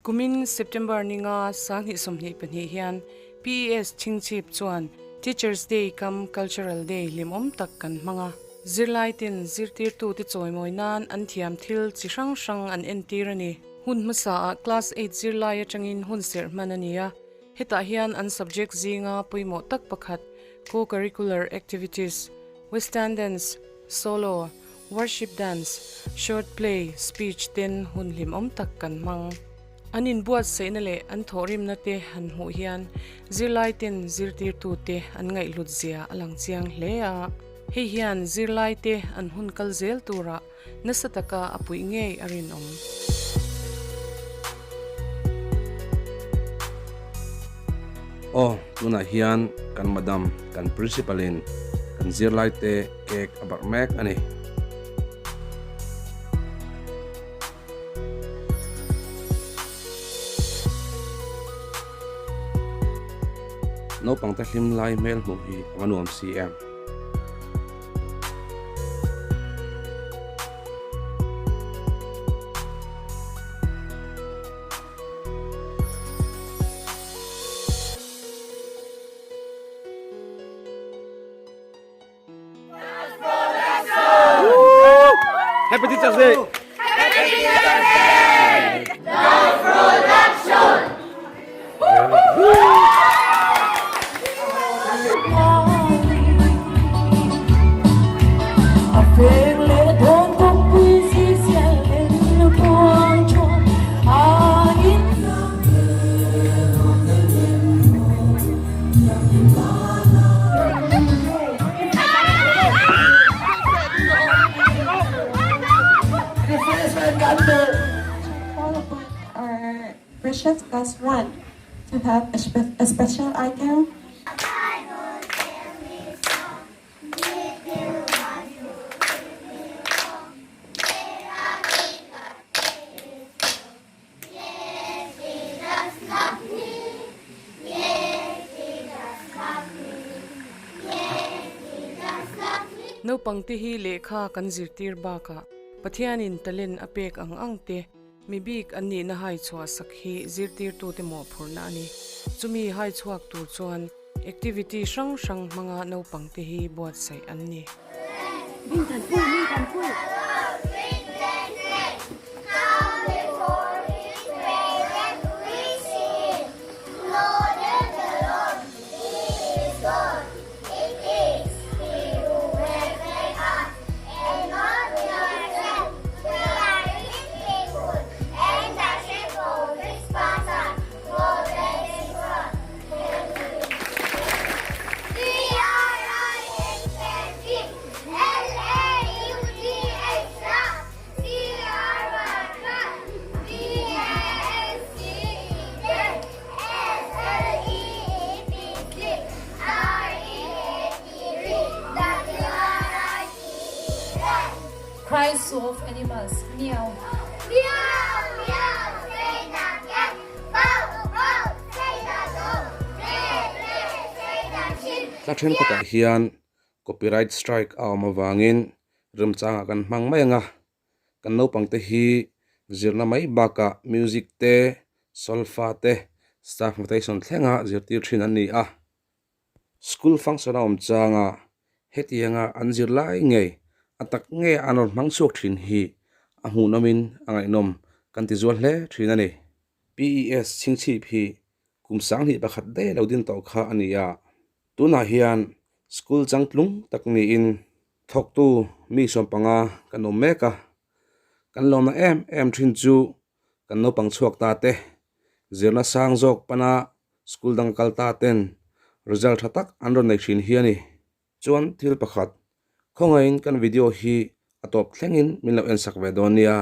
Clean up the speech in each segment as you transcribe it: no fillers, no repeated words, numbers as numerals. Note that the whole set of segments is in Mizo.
Kumin September ni nga 2022 hian PES Chhingchhip chuan Teachers Day kam Cultural Day hlimawm tak kan hmang a. Zirlai ten zirtirtute chawimawi nan an thiam thil chi hrang hrang an entir a ni. Hun hmasa ah Class eight zirlai atangin hun serh hman a ni a. Hetah hian an subject zinga pawimawh tak pakhat co-curricular activities, Western dance, solo, worship dance, short play, speech ten hun hlimawm tak kan hmang. An inbuatsaihna leh an thawhrimna te han hmuh hian zirlai ten zirtirtute an ngaihhlut zia a lang chiang hle a. Hei hian zirlai te an hun kal zel turah nasa taka a puih ngei a rinawm. Aw, tunah hian kan madam, kan principal in kan zirlai te cake a barh mek a ni. Naupangte hlim lai hmel hmuh hi a va nuam si em. Happy Teachers Day! Happy Teachers Day! Live production! Call upon our precious class 1 to have a, spe- a special item. Naupangte hi lehkha kan zirtir bakah Pathianin talent a pek ang ang te mi bik an nihna hai chhuah sak hi zirtirtute mawhphurhna a ni. Chumi hai chhuak tur chuan activity hrang hrang hmanga naupangte hi buatsaih an ni. Cries of animals, meow. Meow, meow, say the cat. Bow, bow, say the dog. Bray, bray, say the sheep. Hla thenkhatah hian copyright strike a awm avangin remchangah kan hmang mai ang a, kan naupangte hi zirna mai bakah music te, solfa te, staff notation thlenga zirtir thin an ni a. School function a awm changa hetianga an zir lai ngei a tak nge an rawn hmang chhuak thin hi a hmuhnawmin a ngaihnawm kan ti zual hle thin a ni. PES chhingchhip hi kum 2001 daih lo din tawh kha a ni a, tunah hian school changtlung tak niin thawktu mi 15 kan awm mek a, kan lawmna em em thin chu kan naupang chhuak ta te zirna sang zawk pana School dang kal ta ten result tha tak an rawn nei thin hi a ni. Chuan thil pakhat, khawngaihin kan video hi a tawp thlengin min lo en sak ve dawn nia.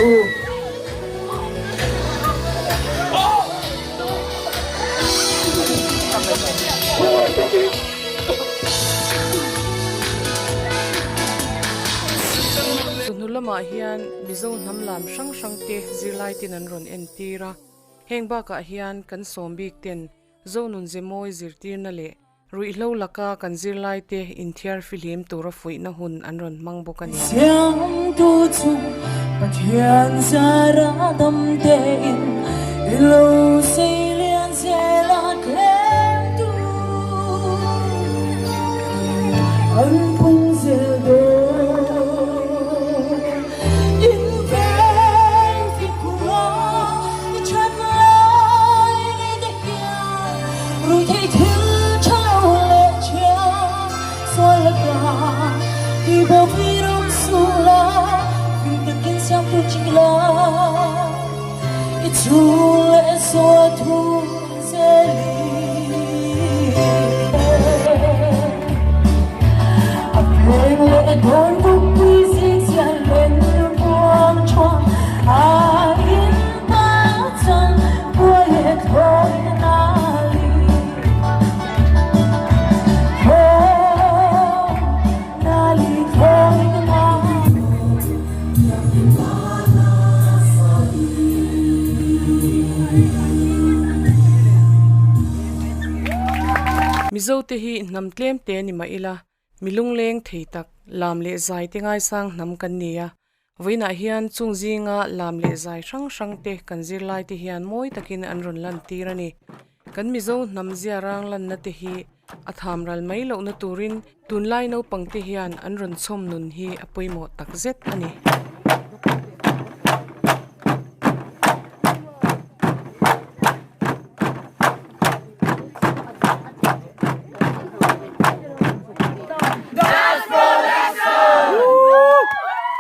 Chawhnu lamah hian Mizo hnam lam hrang hrang te zirlai ten an rawn entir a, heng bakah hian kan sawm bik ten Zonun Zemawi zirtirna leh Ruihhlo laka kan zirlaite inthiar fihlim tura fuihna hun an rawn hmang bawk a ni. Siamtu chu Pathian zara damtein i lo sei lian zel a thlengtu an pung zel dawn. In veng fimkhur a i that lai ni te hian rui thei thil tha lo leh thiam sual la ta ti bo pui ram su la fing takin siam tur ching la i chhung leh sual thu zel A pheng leh dawn bukpui zing chian len buang thuang a in ta chuan buai leh thawi na li thaw na li thawi na. Mizo te hi hnam tlem te ni mah ila, mi lungleng thei tak, lam leh zai te ngaisang hnam kan ni a. Vawiinah hian chung zinga lam leh zai hrang hrang te kan zirlai te hian mawi takin an rawn lantir a ni. Kan Mizo hnam zia rang lanna te hi a tham ral mai lohna turin tunlai naupang te hian an rawn chhawm nun hi a pawimawh tak zet a ni.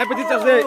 Happy Teachers Day!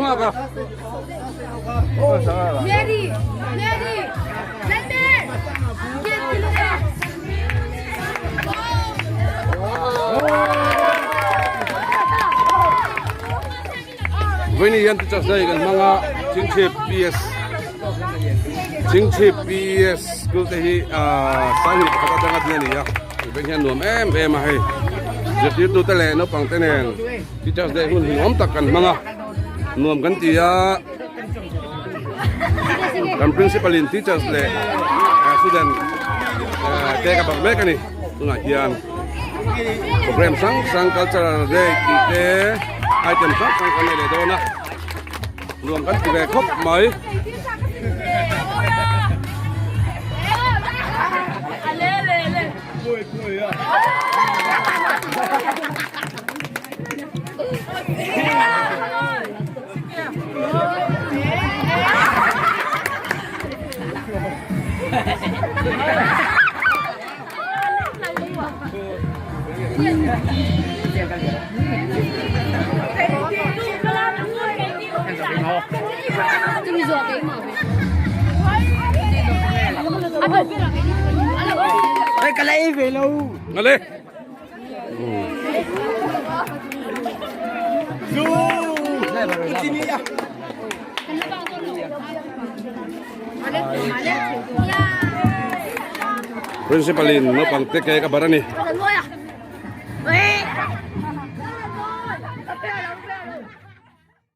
Pu Nghaka. Mary! Mary! Mary! Vawiin hian Teachers Day kan hmang a, Chingchhip PS Chingchhip PES School te hi ahh Sanghnih pakhat atanga din a ni a, vawiin hian nuam em em a hei zirtirtu te leh naupang te nen Teachers Day hun hlimawm tak kan hmang a, nuam kan ti a. Kan principal in teachers leh student te ka bak mek a ni tunah hian program hrang hrang cultural day tih te item hrang hrang kan nei leh dawn a nuam kan ti ve khawp mai. Ngale. Principal in naupang te ke ka bar a ni.